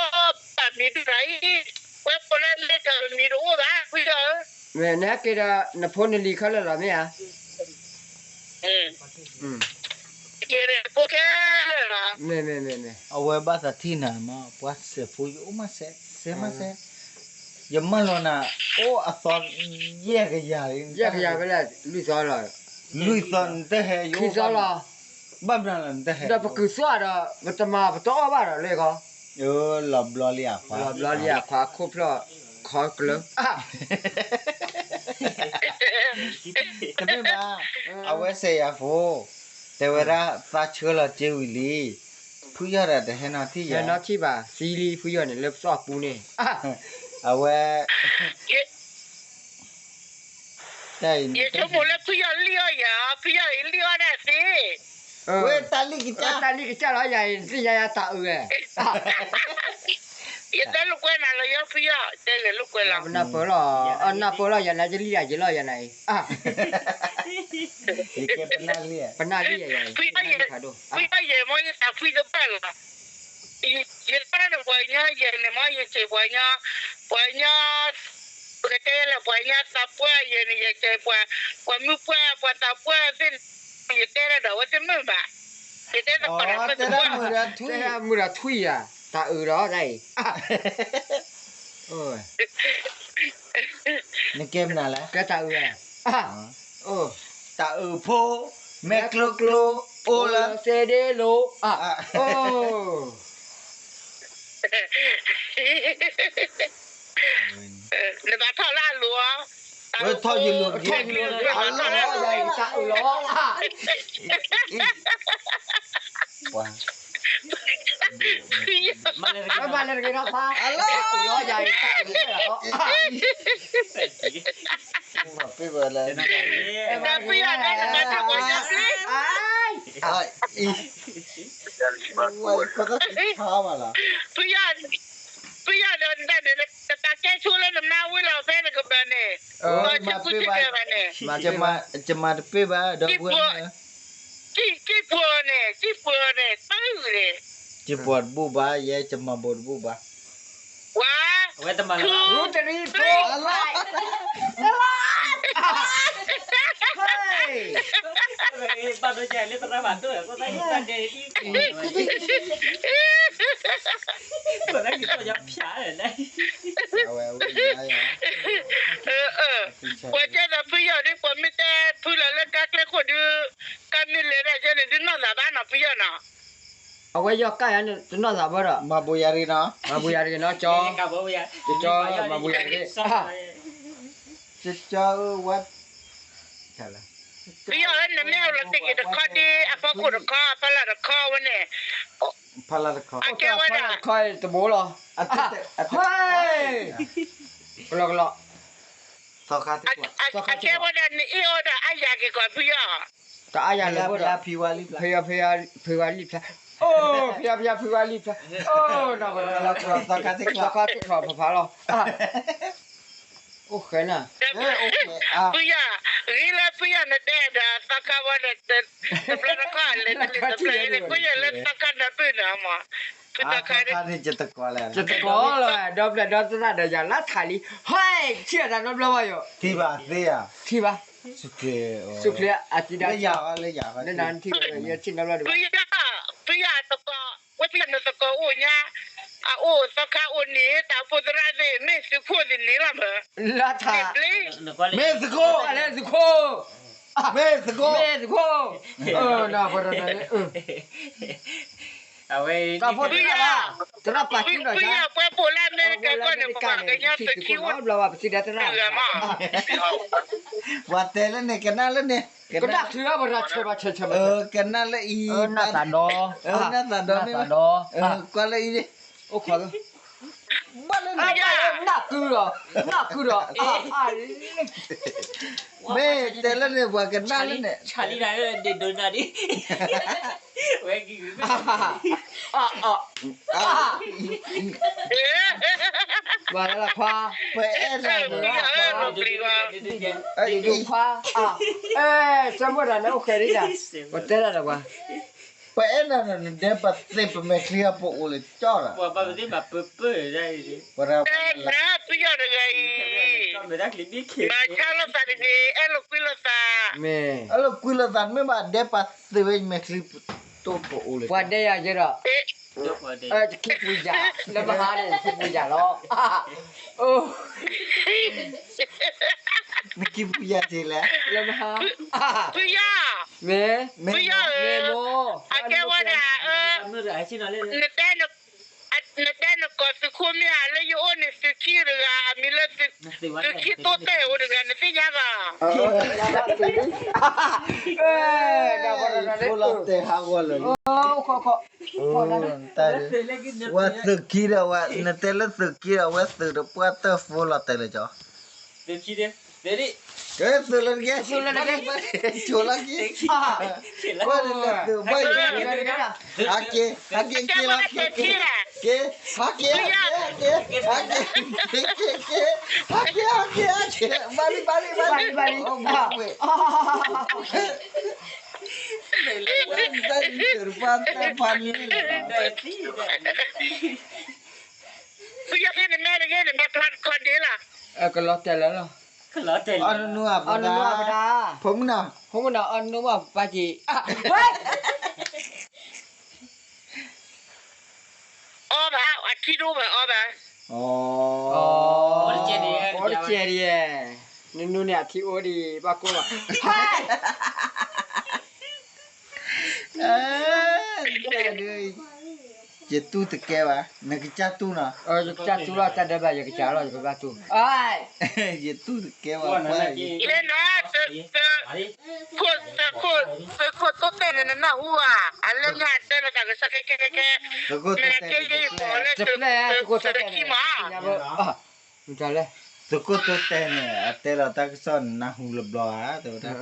တၢ်မံၤဒုၣ်ရၤအံၤ, ဝဲဖိလၢလဲၤတၢ်မံၤတအိၣ်ဘၣ် ဖုယီၢ်ဧၢ, မ့ၢ်နဟဲက့ၤဒီး နဖိနလံၤခဲလၢာ်လီၤမ့ၢ်ဧါ ကဲဖိခဲလၢာ်လီၤ, မ့ၢ်မ့ၢ်မ့ၢ်မ့ၢ်, အဝဲဘၣ်သးထံၣ်နၤမး ပှၤစဲးဖိယအိၣ်မးစဲး စဲးမးစဲး, ယမၢလီၤနၤ, အိၣ်အသီ, ယဲၢ်ကယၤလံ, ယဲၢ်ကယၤဖဲလဲၣ် လွံၢ်သီလီၤ, လွံၢ်သီနတဟဲယအိၣ်, ခံသီလီၤ, ဘၣ်မနုၤလီၤနတဟဲ, ဒီးပကုၤသွၣ်ဒီး ပတမၤပတအီၣ်ဘၣ်ဒီးလၢခီ လီၤဘျီလံအခွါ, လီၤဘျီလံအခွါ ခိၣ်ဖျီၣ်ခီကျၢၤ, တမ့ၢ်ဘၣ်, အဝဲစဲးယၤဖိ, တဲဝဲဒၣ်သးဆၢလီၤစ့ဝံၤလံ, ဖုယီၢ်ဒီးတဟဲနီၣ်ထံၣ်ယၤ, ဟဲနီၣ်ထံၣ်ဘၣ် သံလံဖုယီၢ်န့ၣ် လၢပသီၣ်ပူၤန့ၣ်, အဝဲ ယဆိကမိၣ်လၢဖုယီၢ်လံၣ်အီၣ်ယၤ, ဖုယီၢ်အံၤလံၣ်အီၣ်ဒၣ်သ့, ဝဲတၢ်လံၣ်ကစၢ်, တၢ်လံၣ်ကစၢ်လီၤယၤအံၤ သ့ၣ်ညါယၤတၢ်အုးဝဲ, ယတဲလိာ်ကွဲနၤလီၤ ယီၢ်ဖုယီၢ် တဲလိာ်ကွဲလီၤ, ပနၢ်ပၢၢ်လီၤ, အနၢ်ပၢၢ်လီၤယၤန့ၣ် ယလံၣ်ယၤယလီၢ်ယၤန့ၣ်အံၤ, ပနၢ်လံၣ်ယၤယၤအံၤ, ဖုယီၢ်ယဲၢ်မ့ၢ်ယသးဖှံတဘၣ်လီၤ ယတဲန့ၣ်ပှၤကညီယဲၢ်န့ၣ်မ့ၢ်ယစဲးပှၤကညီ, ပှၤကညီ, ပကတဲလၢပှၤကညီသးပှၢ်ယဲၢ်န့ၣ် ယစဲးပှၤ, ပှၤမုၢ်ပှၢ်ပှၤသးပှၢ်သ့ၣ်န့ၣ်, ယတဲဒၣ်ဒီးအဝဲတမုာ်ဘၣ်, ယတဲတကိးဒီးမုၢ်ပှၢ်, တဲမုာ်ဒီးထွံၣ်ယၤ, တၢ်အုးဒီးတၢ်အံၤ နကဲမနုၤလဲၣ်, ကဲတၢ်အုး, တၢ်အုးဖိ, မဲာ်ကျိၤကျိၤ, အိၣ်လၢသ့ဒ့လိၤ, အိၣ်, နဘၣ် ဝဲထီၣ်ယလိၤက့ၤ, ထီၣ်ယလိၤက့ၤ, အလီၤ ယၤအံၤတၢ်အုးလီၤ, ပှၤ, မၤလဲၤတဂ့ၤနီၤဖါ, အလီၤ ယၤအံၤတၢ်အုးလီၤ, ပှၤ, ဖုယီၢ်, ဖုယီၢ်ဒီးတၢ်န့ၣ် တတၢ်ကဲဆိလၢနမါဝံၤလီၤဖဲနကဘၢၣ်န့ၣ်, ပှၤဆ့ကူဆ့ကၤဘၣ်န့ၣ်, ယမၤတပ့ၢ်ဘၣ်, ဒီပုၢ်ဝဲၢ်, ကံၢ်ပှီၤန့ၣ်, ကံၢ်ပှီၤန့ၣ်, တၢ်န့ၣ်, ကံၢ်ပှီၤတဘူၣ်ဘၣ်, ယဲယမၤဘိတဘူၣ်ဘၣ်, one, two, three, four, five. ပှၤကဲဒီးဖုယီၢ်ဒ် ပှၤမ့ၢ်တဲဖုလီၤလၢကါကျဲခိၣ်ဒုး, ကါမ့ၢ်လဲၤဒၣ်ကဲန့ၣ် ဒုးနီၢ်သးဘၣ်နီၤဖုယီၢ်နီၤ, အဝဲယီၢ်ကါယၤန့ၣ် တနီၢ်သးဘၣ်ဒီး, မၤဘိယၤတဂ့ၤနီၤ, မၤဘိယၤတဂ့ၤနီၤ, ကၠီ, ကၠီ, မၤဘိယၤတဂ့ၤ, ကၠီ, ကၠီ, ဝဲ ဖုယီၢ်ဧၢ နမ့ၢ်အိၣ်လီၤတ့ၢ်က့ၤတခီဒ် အဖီခိၣ်တခီ အဖီလာ်တခီဝဲန့ၣ်, အကဲဝဲဒၣ်, တဘိလီၤ, ကလီကလီ, အကဲဝဲဒၣ်နအ့ၣ်အီၤဒီးအါယၤက့ၤကီးဖုယီၢ်, တအါယၤလၢၤဘၣ်ဒီး, ဖုယီၢ်, ဖုယီၢ်, ဖုယီၢ်လံဖျါ, အိၣ် ဖုယီၢ် ဖုယီၢ် ဖုယီၢ်လံဖျါ, အိၣ် နီၢ်, သီခါထံၣ်ထီၣ်ဖးဖးလီၤ, အိၣ်ဃဲနၤ, ဖုယီၢ်, ဂ့ၤလၢဖုယီၢ်နတဲဒီး သီခါဝဲန့ၣ်, တဘျီတခီလဲၤတလံၤတဘျီန့ၣ် ကွၢ်ယဲၢ်လၢသီခါနၢ်ပၢၢ်နၤမး, ဖုသီခါန့ၣ်, ယတကိးလၢ, ဒီဘျၢဒီသရၣ်ဒီးယၤလၢထးလံ, ဟဲ, ထံၣ်အသးနီတဘျီဘၣ်ယိာ်, ထံၣ်ဘၣ်သ့ဧါ, ထံၣ်ဘၣ်, ဆူၣ်ချ့, အတံၤဒီး, လၢယၤ, လၢယၤ, ဖုယီၢ်, ဖုယီၢ်သကိး, ဝဲဖုယီၢ်နသကိးအိၣ်ညါ, အအိၣ်သီခါအိၣ်န့ၣ် တၢ်အိၣ်ဖှိၣ်သရၣ်သ့ၣ် မ့ၢ်သုးခိၣ်သ့ၣ်န့ၣ်လီၤမး, လၢထး, မ့ၢ်သုးခိၣ်, မ့ၢ်သုးခိၣ်, မ့ၢ်သုးခိၣ်, တၢ်အိၣ်ဖှိၣ်သရၣ်, သရၣ်ပာ်စုဒီး, ပှၤပိာ်လၢအမဲရကၤကီၢ်န့ၣ် ပှၤကညီသုးခံအိၣ်, ဘျီဘၣ်ပစံးဒီးသရၣ်, ပှၤတဲလၢန့ၣ် ကနၣ်လၢန့ၣ်, ကနၣ်ချုးဘၣ် ပှၤဆၢဘၣ်ဆၢဆၢဘၣ်, ကနၣ်လၢအံၤ, နၢ်သးဒီး, နၢ်သးဒီးမ့ၢ်, ကွၢ်လၢအံၤ, အိၣ်ခိး, ဘၣ်လၢန့ၣ်, နၢ်ကုဒီး, နၢ်ကုဒီး, မ့ၢ်တဲလၢန့ၣ် ပှၤကနၣ်လၢန့ၣ်, ဆါလံဒၣ်, ဝဲ, ပှၤလၢခွါ, ပအဲၣ်နၤ, ခွါ, အဲၣ်, စၢမုၢ်တၢ်န့ၣ်အိၣ်ဃဲဒ်ဒၣ်, ပတဲဒၣ်ဒီးပှၤ, ပအဲၣ်နၤဒီး နဒဲပသ့ၣ်ပမဲာ်ချံအပအိၣ်လၢကၠီလီၤ, ပှၤဘၣ်ပသ့ၣ်ဘၣ်ပၢပၢၢ်, ပှၤ, ဖုယီၢ်တဂၤအံၤ, ဘၣ်ဆါလိာ်သးတဂ့ၤ, အဲၣ်လိာ်ကွံလိာ်သး, မ့ၢ်, အဲၣ်လိာ်ကွံလိာ်သး မ့ၢ်ဘၣ်ဒဲပသ့ၣ်ဝဲမဲာ်ချံတိၢ်ပအိၣ်လၢ, ပှၤဒဲယၤယဲဒီး, ခံပူၤယၤ, လၢမဟါန့ၣ် ခံပူၤယၤလီၤ, နခံပူၤယၤတ့ၢ်လဲၣ်, လၢမဟါ, ဖုယီၢ်, မ့ၢ်, ဖုယီၢ်ဧၢ, မ့ၢ်မိၢ်, အကဲဝဲဒၣ်, နတဲ, နတဲနကိးသုးခိၣ်မ့ၢ်ဧါ, လၢယအိၣ်န့ၣ် သုးခံတဂၤ, အမံၤလၢသုးခံတိတဲာ်အိၣ်တဂၤ နသ့ၣ်ညါဘၣ်, လၢတဲဟးဂီၤလၢာ်လံ, ဝဲသုးခံဒီးဝဲ, နတဲလၢသုးခံဒီး အဝဲသုးတပှၢ်တၢၢ်ဖိလီၤတဲာ်လၢကၠီ, သုးလၢတကဲ, သုးလၢတကဲ, ဆိးလီၤက့ၤ, ကွၢ်လၢသုးဘၣ်ယၤ, ဟးက့ၤ, ဟးက့ၤက့ၤလီၤ, က့ၤ, ဟးက့ၤ, ဟးက့ၤ, ဟးက့ၤ, ဟးက့ၤ, ဟးက့ၤ, ဟးက့ၤ, ဘၣ်လံ, ဘၣ်လံ, ဘၣ်လံ, ဘၣ်လံ, သုးတပှၢ်တၢၢ်ဖးန့ၣ်လီၤ, ဖုယီၢ် နမ့ၢ်တဂ့ၤ နမ့ၢ်ဖျါတခီဒ့လီၤ, ကလီၤတဲာ်လၢလီၤ, အီနနူၤအပဒါ, ဖိမုၣ်နီၤ, ဖိမုၣ်နီၤ အီနနူၤဘၣ်ပၢ်က့ၤ, အီဘၣ် အထံဒိၣ်ဘၣ်အီဘၣ်, အိၣ်တကဲဒ်, နနူၤန့ၣ်အထံအိၣ်ဒံး ဘၣ်ကိၢ်ဘၣ်, ဟဲ ယတူၢ်တကဲဘၣ်, နကစၢ်တူၢ်နီၤ, ယကစၢ်တူၢ်လီၤ တၢ်ဒဲးဘး ယကစၢ်လီၤ ယကဘၣ်တူၢ်, ယတူၢ်တကဲဘၣ်, သုးခိၣ်တိတဲာ်န့ၣ် နနၢ်ဟူဧါ, အလၢညါတဲလီၤတၢ်ကစီၣ်ခဲခဲခဲခဲ, သုးခိၣ်တိတဲာ်န့ၣ် တပျဲၢ်, သုးခိၣ်တိတဲာ်န့ၣ် သုးခိၣ်တိတဲာ်န့ၣ် အတဲလီၤတၢ်ကစီၣ်န့ၣ် နၢ်ဟူလၢဘျီဧါ, တဲဝဲဒၣ်,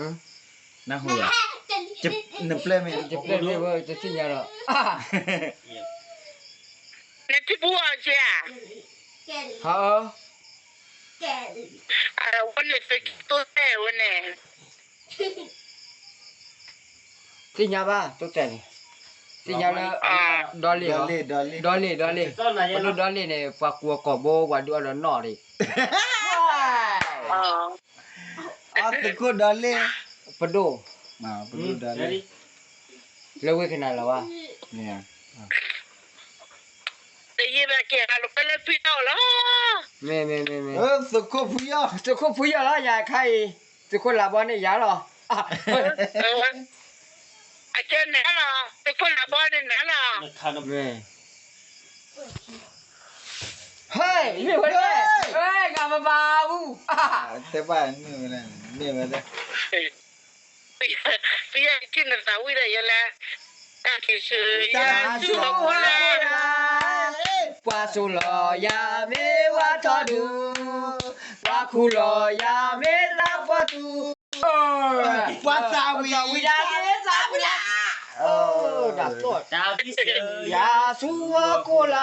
နၢ်ဟူဧါ, နပျဲၢ်မ့ၢ်, တပျဲၢ်မ့ၢ်ဝဲ တသ့ၣ်ညါလီၤ, နထံၣ်ပူအီၤက့ၤဧါ, ဟါ, အဝဲန့ၣ်သုးခိၣ်တိတဲာ်ဝဲန့ၣ် သ့ၣ်ညါဘၣ် တိတဲာ်န့ၣ်, သ့ၣ်ညါလၢ, ဒီလ့ၣ်, ဒီလ့ၣ်, ဒီလ့ၣ်, ပဒိၣ်ဒီလ့ၣ်န့ၣ် ပှၤကူအကိာ်ဘိ ပှၤဒုးအီၣ်ဒီးနီၣ်ဒံး, သုးခိၣ်ဒီလ့ၣ်, ပဒိၣ်, ပဒိၣ်ဒီလ့ၣ်, လၢဝ့ၢ်ကနၤလီၤဘၣ်, တယံာ်ဘၣ်က့ၤဟးလိာ်ကွဲလၢဖုယီၢ်လီၤ, မ့ၢ်, မ့ၢ်, မ့ၢ်, မ့ၢ်, သုးခိၣ်ဖုယီၢ်, သုးခိၣ်ဖုယီၢ်လီၤ ယၤခါအံၤ, သုးခိၣ်လၤဘီန့ၣ်ယၤလီၤ, အကဲနၤလီၤ, သုးခိၣ်လၤဘီန့ၣ်နၤလီၤ, မ့ၢ်, ဟဲ, မ့ၢ်ဝဲ, ဂၤမဘၣ်အူ, တဲဘၣ်, မ့ၢ်ဝဲ, မ့ၢ်ဝဲ, ပယီၤက့ၤနသးဝံၣ်ဒီးယဲလဲၣ်, တၢ်က့ၤဆူယၤဆူအဃိလၢ, ပှၤစိာ်လီၤယၤမ့ၢ်ဝါထီၣ်ဒူ, ပှၤခူၣ်လီၤယၤမ့ၢ်သးပှၢ်တူ, ပှၤသးဝံၣ်ယၤမ့ၢ်သးပှၢ်, တၢ်က့ၤဆူယၤဆူအဃိလၢ,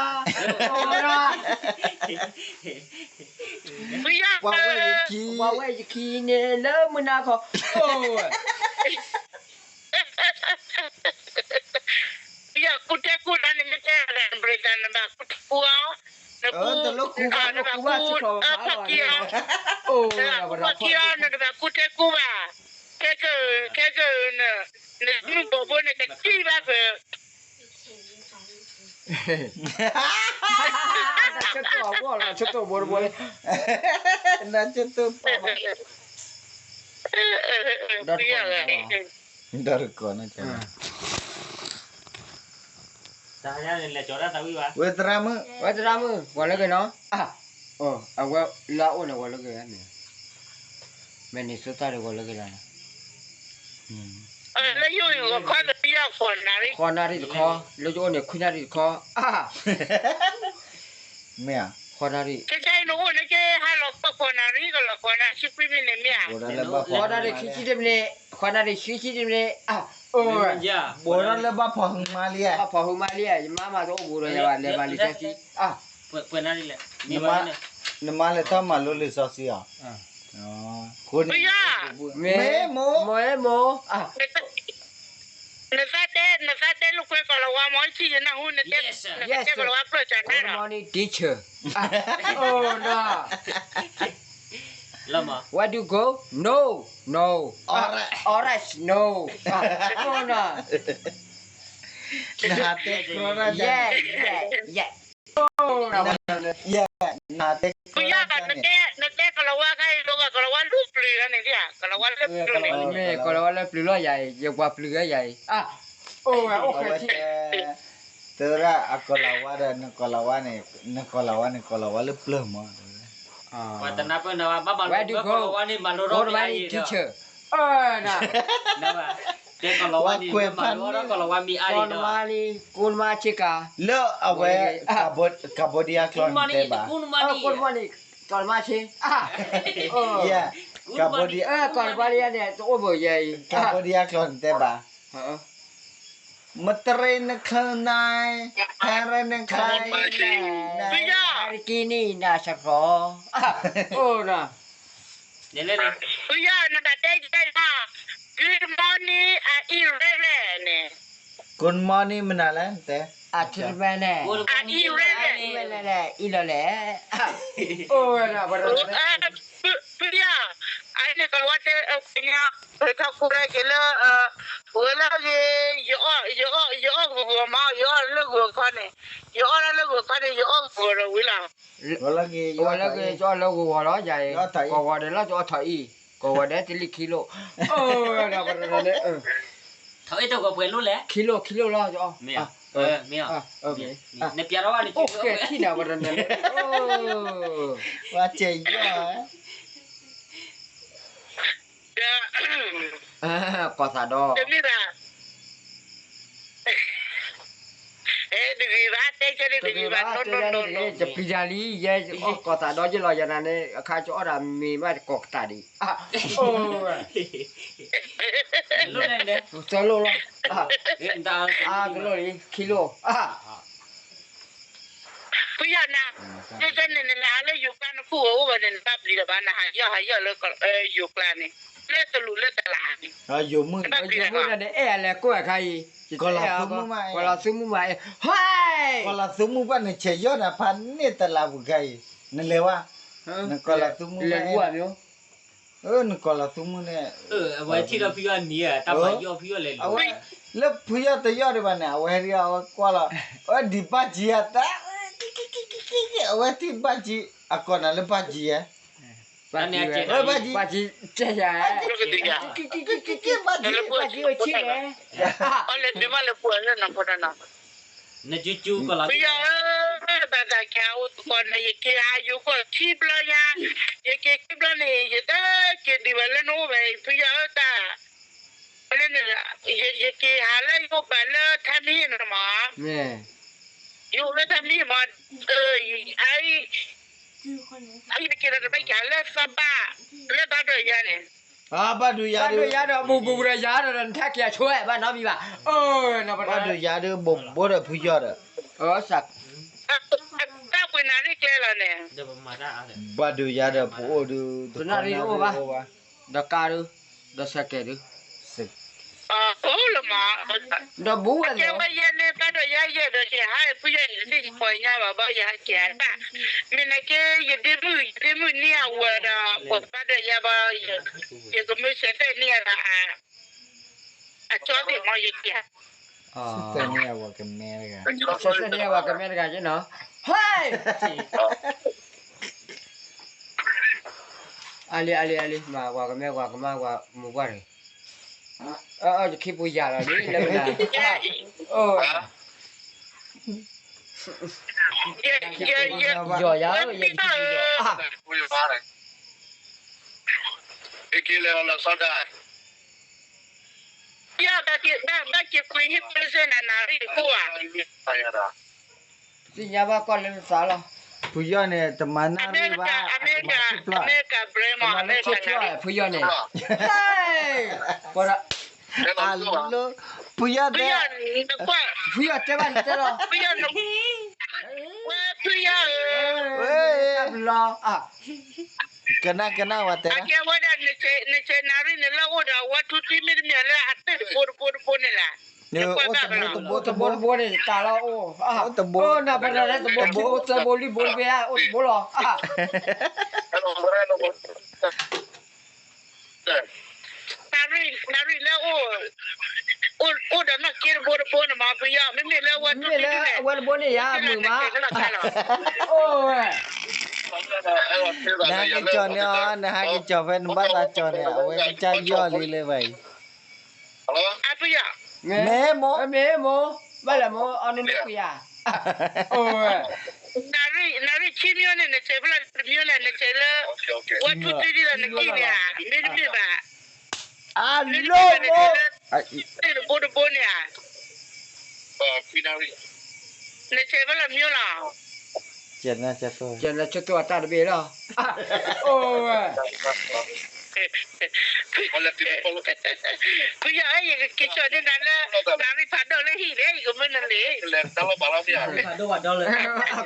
ပှၤဝဲၢ်ယခံ, ပှၤဝဲၢ်ယခံန့ၣ်လၢမုၢ်နၤခီ, ပယီၤကူတဲကူဒီးန့ၣ် မ့ၢ်တဲဒၣ် နဘၣ်ကူတဲကူအီၤ, နကူ, နဘၣ်ကူ, နဘၣ်ကူဖီၣ်ခံအီၤ, နတဘၣ်ကူတဲကူဘၣ်, ခဲက, ခဲက, နမုၢ်ဘိးဘိန့ၣ် ကစံၣ်ဘၣ်ဖဲ တၢ်ဆၢတိၢ်အဂီၢ်လီၤ, ဆၢတိၢ်ဘိတဘိ, တၢ်ဆၢတိၢ်, ဒီတကီၢ်, ဝဲသရၣ်မုၣ်, ဝဲသရၣ်မုၣ် ဂီၤလၢဂ့ၤနီၤ, အဝဲလၢအအိၣ်န့ၣ် ဂီၤလၢဂ့ၤန့ၣ်, မ့ၢ်န့ၣ် သုသၣ်ဒီး ဂီၤလၢဂ့ၤလီၤန့ၣ် လၢယအိၣ်န့ၣ် ဃိးနၣ်ရံၣ်တခီ, ဃိးနၣ်ရံၣ်တခီ, လၢယအိၣ်န့ၣ် ခွံနၣ်ရံၣ်တခီ, မ့ၢ်ဧါ, ဃိးနၣ်ရံၣ်, ခဲခဲအံၤနအိၣ်န့ၣ်က့ ဟါလီၤဃိးနၣ်ရံၣ် ကလီၤဃိးနၣ်ရံၣ် ဆံခွံမံးနံးမ့ၢ်ဧါ, ဃိးနၣ်ရံၣ် ခံဆံတမံးနံး, ဃိးနၣ်ရံၣ် ခံဆံတမံးနံး, အိၣ်, ဘိးထီၣ်လၢဘၣ်ဖီၣ်ဟုမါလံဧါ, ဘၣ်ဖီၣ်ဟုမါလံဧါ, ယမါမၤတအိၣ်ဘူးဒီးယၤဘၣ် လဲၤမၤလံာ်စီဆှံ, နမါလဲၤထီၣ်မၤလိလံာ်စီဆှံအီၤ, မ့ၢ်, မ့ၢ်, နသးတဲ, နသးတဲလိာ်ကွဲကီၤလၤဝါမ့ၢ် ယထံၣ်ယနၢ်ဟူ, နတဲကီၤလၤဝါဖျၢၣ်စၢ်နၤလီၤ, good morning teacher, အိၣ်နီၤ, where do you go, no, no, alright, no, အိၣ်နီၤ, နဟးတဲကြၢး, yeah, yeah, yeah, နတဲကီၤလၤဝါခါအံၤ ကီၤလၤဝါလၢပျုၤန့ၣ်, ကီၤလၤဝါလၢပျုၤန့ၣ်, မ့ၢ်ကီၤလၤဝါလၢပျုၤလီၤယၤအံၤ, ယပှၤပျုၤဧါယၤအံၤ, အိၣ်ဝဲအိၣ်ခဲထံၣ်, တဲဝဲဒၣ်အကီၤလၤဝါဒီး နကီၤလၤဝါန့ၣ်, နကီၤလၤဝါန့ၣ် ကီၤလၤဝါလၢပျၢၤမး, ပှၤတနၢ်ပၢၢ်နၤဘၣ်, ဘၣ်မၤလိကီၤလၤဝါန့ၣ် မၤလိထီၣ်မ့ၢ်အါယံၤဒီး, တဲကီၤလၤဝါန့ၣ် မၤလိထီၣ်ကီၤလၤဝါမ့ၢ်အါယံၤဒီး, ကိးနမါဆ့ကၤ, လၢအဝဲ, Cambodia ကျိာ်န့ၣ်တဲဘၣ်, good morning, good morning, ကိးနမါဆ့, ကီၤလၤဝါန့ၣ် တအိၣ်ဘၣ်ယၤအံၤ, Cambodia ကျိာ်န့ၣ်တဲဘၣ်, မတရ့နခလနၤ, ဟဲရ့နခလနၤ, နကံနံနၤစရီ, အိၣ်နီၤ, နဘၣ်တဲယၤ, good morning, I eat red velvetန့ၣ်, good morning မနုၤလဲၣ်, တဲ, I eat red velvet, အံၤလီၤလဲၣ်, အိၣ်ဝဲနီၤ, ဖုယီၤ, အန့ၣ်ကီၤလၤဝါတဲ, ထီၣ်ခိၣ်ရဲက့ၤလၢ, ဝဲလၢဂ့ၤ, ယအီၣ်ဂီၤမး, ယအီၣ်လၢဂီၤခီန့ၣ်, ယအီၣ်လၢဂီၤခီန့ၣ် ယအီၣ်ဂီၤဒီးဝံၤလီၤ, ဝဲလၢဂ့ၤ, ယအီၣ်လၢဂီၤဂီၤလီၤ, ယၤအံၤ, ကီၢ်ဂီၤဒီးလီၤ ယအီၣ်ထီၣ်အံၤ, ကီၢ်ဂီၤဒီးတလံၣ်ခံလိၣ်, ထီၣ်အံၤတဂီၤပှဲၤလိၣ်လဲၣ်, ခံလိၣ်, ခံလိၣ်လီၤ, ယအီၣ်, မ့ၢ် မ့ၢ်, နပျဲထီၣ်ဘၣ်နကၠိ, အိၣ်ကဲထံၣ်နၤဝဲတနၤန့ၣ်, ဝဲကဲယီၢ်, ကီၢ်သးဒီ, တဂ့ၤဘၣ်တဲကဲန့ၣ် တဂ့ၤဘၣ်, တဂ့ၤဘၣ်တဲကဲန့ၣ်တဂ့ၤ, ယပျံၤတၢ်လံ ယအီၣ်ကီၢ်သးဒီယလီၤယၤနၤန့ၣ် အခါကအီၣ်ဒၣ်မ့ၤဘၣ်ကီၢ်ကတၢၢ်ဒံး, တလိၣ်လီၤ, တလိၣ်လံ ခံလိၣ် ဖုယီၢ်နၤ, နန့ၣ်နဟးလၢယိၤကျါနခိၣ်အိၣ်ဘၣ်န့ၣ် နဘၣ်ပျံၤလီၤဘၣ် နဟးယီၢ်ဟးယီၢ်လၢယိၤကျါန့ၣ် လၢတလူၤလၢတလးန့ၣ်, နဘၣ်ပျံၤလီၤဘၣ်, အဲၣ်အလဲၤကိးအခါအံၤ, ကီၢ်လီၤသူမုၢ်မး, ကီၢ်လီၤသူမုၢ်မး, ဟဲ, ကီၢ်လီၤသူမုၢ်ဘၣ်နဆဲးယီၢ်နၤဖးန့ၢ်တလးပူၤခါအံၤ, နလဲၤဝဲ, နကီၢ်လီၤသူမုၢ်ဘၣ် နကီၢ်လီၤသူမုၢ်န့ၣ်, အဝဲထံၣ်ဒီးဖုယီၢ်နံၤ တၢ်မၤယီၢ်ဖုယီၢ်လဲၤလူၤ, လၢဖုယီၢ်တယီၢ်ဒံးဘၣ်န့ၣ် အဝဲဟဲဒံးအဝဲကွၢ်လီၤ, အဝဲဒံးဘၣ်ကံဧါ, အဝဲထံၣ်ဘၣ်ကံ, အကိးနၤလၢဘၣ်ကံဧါ, ဘၣ်ကံ, ဘၣ်ကံ, ဘၣ်ကံ, ဘၣ်ကံ, ဘၣ်ကံ, အလဲၤဒုးမးလၢပှၤလၢနဖိတနီၤ ဖုယီၢ်ဧၢ, ဘၣ်သးကဲအိၣ်သကိးနၤ ယက့ၤဟးယိၤကီၢ်ခံဘျီညါ, ယက့ၤခံဘျီန့ၣ် ယတက့ၤဒံးဘၣ်လၢနအိၣ်ဘၣ်အံၤ ဖုယီၢ်ဧၢတၢ်, လၢန့ၣ် ယက့ၤဟးလၢယအိၣ်ဘၣ်လၢထါမံမး, ယအိၣ်လၢထါမံမး, အအံၤ အအံၤတက့ၤဒီးတဘၣ်က့ၤဟးလၢသးဘၣ်, လၢဘၣ်ဒိယၤန့ၣ်, ဘၣ်ဒိယၤဒီး ဘူးဘူးဒီးယၤဒီး နထါက့ၤအဆိဘၣ်နီတမံၤဘၣ်, ဘၣ်ဒိယၤဒီး ဘူးဘူးဒီးဖုယီၢ်ဒီး တၢ်ပှ့ၤနၤရ့ၣ်ကျဲလီၤန့ၣ်, ဘၣ်ဒိယၤဒီးပအိၣ်ဒုး တနၣ်ရံၣ်တအိၣ်ဘၣ်, ဒီးကါဒုး, ဒီးစဲးကဲးဒုး, အိၣ်လၢမး, ဒီးဘူးဝဲလီၤ, ကဲဝဲယဲန့ၣ် ဘၣ်ဒိယၤယဲဒီးက့ၤဟး ဖုယီၢ်ယသ့ၣ်ယပီၤညါဘၣ်ဘၣ် ယဟးက့ၤအတၢ်, မ့ၢ်နက့ ယဒ့မုၣ် ယဒ့မုၣ်န့ၢ်အဝဲဒီး ပှၤဘၣ်ဒိယၤဘၣ်, ယကမ့ၢ်စဲးသဲၣ်န့ၢ်အဒီး အကၠီသ့ၣ်မီၤယက့ၤ, စဲးသဲၣ်န့ၢ်အဝဲကမဲတဂၤ, စဲးသဲၣ်န့ၢ်အဝဲကမဲတဂၤက့နီၤ, ဟဲ, အလံၤ အလံၤ အလံၤ မၤဝၤကမဲ ဝၤကမါ ဝၤမုၢ်ပှၢ်တဂ့ၤ, ယခံပူၤယၤလီၤလံ လၢမနုၤ, ယီၤယၤဧၢ ယခံပူၤယီၤ, ယဘၣ်က့ၤကွံာ်ဟံၣ်ပစ့နၤနၤရံၣ်တခိၣ်ဧါ, သ့ၣ်ညါဘၣ်ကွၢ်လၢနသးလီၤ, ဖုယီၢ်န့ၣ် တမၤနၢ်ရံၣ်ဘၣ်, အမၤထံဖျီၣ်, တမၤလၢထံဖျီၣ် ဖုယီၢ်န့ၣ်, အလၢ, ဖုယီၢ်တဲ, ဖုယီၢ်တဲဘၣ်နတဲလီၤ, ဖုယီၢ်ဧၢ, တၢ်ဘျီ ကနၣ်ကနၣ်ဝဲတဲ, အကဲဝဲဒၣ် နဆဲးနၤရံၣ်န့ၣ်လၢအိၣ်ဒီးအဝဲထူထံမ့တမ့ၢ်လၢအသ့ၣ်တဘိတဘိတဘိန့ၣ်လဲၣ်, အိၣ်တဘိတဘိန့ၣ် တၢ်လီၤအိၣ်, အိၣ်တဘိ, နဘၣ်တၢ်လၢတဘိခံဘိသၢဘိလွံၢ်ဘိတဘ့ၣ်ဧါ အိၣ်တဘိလီၤ, နၤရံၣ်လၢအိၣ်, အိၣ်ဒီးနီၢ်က့တဘိတဘိန့ၣ်မး ဖုယီၢ် မ့မ့ၢ်လၢအဝဲထူထံန့ၣ်, အဝဲတဘိန့ၣ်ယၤမုာ်မး, အိၣ်ဝဲ, နဟဲက့ၤကၠီၤန့ၢ်အီၤ နဟဲက့ၤကၠီၤဖဲနဘၣ်သးကၠီၤန့ၣ် အဝဲကစၢ်ယီၢ်လံလၢဘၣ်အံၤ, မ့ၢ်မိၢ်, မ့ၢ်မိၢ်, ဘၣ်လဲၣ်မိၢ် အီနုနုကွံာ်ဧါ, အိၣ်ဝဲ, နၤရံၣ်ခံမံၤန့ၣ် နဆဲးဖဲလဲၣ်တမံၤလဲၣ် နဆဲးလၢ, ဝဲထူထံဒ်သိးနကံၢ်န့ၣ်ဧါ မ့တမ့ၢ်ဘၣ်, အလိၣ်မိၢ်, တဘိတဘိန့ၣ်ဧါ, နဆဲးဖဲလဲၣ်မံၤလီၤ, ကဲနဆၢတိၢ်အတၢ်တဘ့ၣ်လီၤ, အိၣ်ဝဲ ဖုယီၢ်ဧၢ ယကက့ၤကၠီၤန့ၢ်နၤလၢ နၤရံၣ်ဖးဒိၣ်လၢဟံၣ်န့ၣ် ယကမၢနၤန့ၣ်,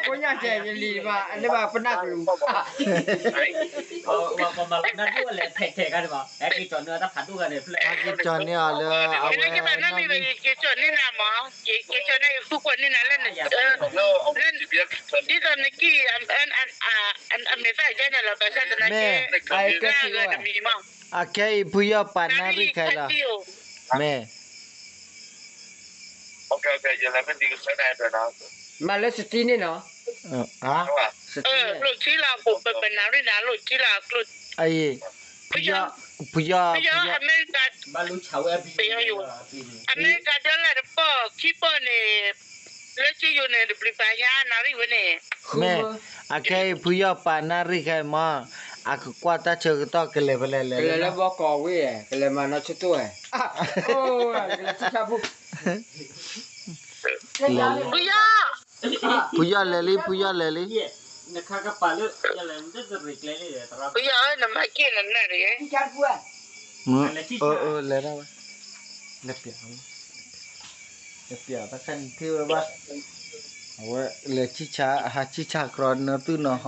ကိးညါကဲယလံၤဘၣ် လၢဘၣ်ပနၢ်ကလူၤ, ပှၤမၤလီၤနၢ်ဒိၣ်လဲၣ် ဖဲးထဲးခါန့ၣ်ဘၣ် ဟဲက့ၤကၠီၤန့ၢ်အီၤလၢ ဟဲက့ၤကၠီၤန့ၢ်အီၤလၢအဝဲ ယက့ၤကၠီၤန့ၢ်နၤမး, ယက့ၤကၠီၤန့ၢ် ယဃုကွၢ်န့ၢ်နၤလၢ ဒ်သိးနကံၢ် အမဲာ်သၣ်ယဲန့ၣ်လီၤ ဘၣ်ဆၣ်သနာ်က့ တမံၤမး, အခဲအံၤ ဖုယီၢ်ပာ်နၢ်ရံၣ်ခဲလၢာ်, မ့ၢ်, မၤလၢစတံန့ၣ်နီၤ, လိၣ်ခံလီၤအပူၤ ပပနၢ်ရံၣ်နၤ လိၣ်ခံလီၤအကျိၤ, ဖုယီၢ်, ဖုယီၢ်, အမဲရကၤ, အမဲရကၤ dollar တပီၢ်ခံပီၢ်န့ၣ် လၢကယိၤန့ၣ် တပျံၤပာ်ညါနၣ်ရံၣ်ဝဲန့ၣ်, မ့ၢ်, အခဲအံၤဖုယီၢ်ပာ်နၣ်ရံၣ်ခဲအံၤမး, အကကွၢ်တၢ်ဆၢကတီၢ်ကလဲၤဖဲလဲၣ်လဲၤလၢလၢဘီကီးဝ့ၢ်, ကလဲၤမၤနီၢ်ဆိတိၢ်ဝဲ, ဖုယီၢ်, ဖုယီၢ်လဲၤလံ ဖုယီၢ်လဲၤလံ, ဖုယီၢ်နမၤက့ၢ်နနၢ်တဂ့ၤ, လဲၤဒၣ်ဝဲ, လဲၤပျးဝဲ, အဝဲလဲၤဆံၣ်ဆါ ဟးဆံၣ်ဆါကြီနသုနီၤဟ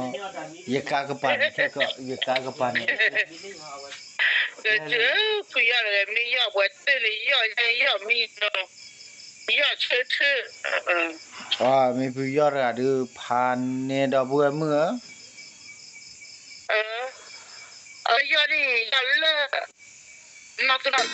ီ, ယကါကပၤန့ၣ်ခဲကီး ယကါကပၤန့ၣ်, ဖုယီၢ်တဂၤမ့ၢ်ယီၢ်ပှၤတၢၢ်န့ၣ် ယီၢ်ယီၢ်မံနီၤ, ယီၢ်ဆၢထၢၣ်, မ့ၢ်ဖုယီၢ်တဂၤဒုးဖးန့ၢ်ဒီပုၢ်ဝဲၢ်မုၣ်ဧၢ, အယီၢ်န့ၣ်ယီၢ်လၢ, နီၢ်သူၣ်နီၢ်သး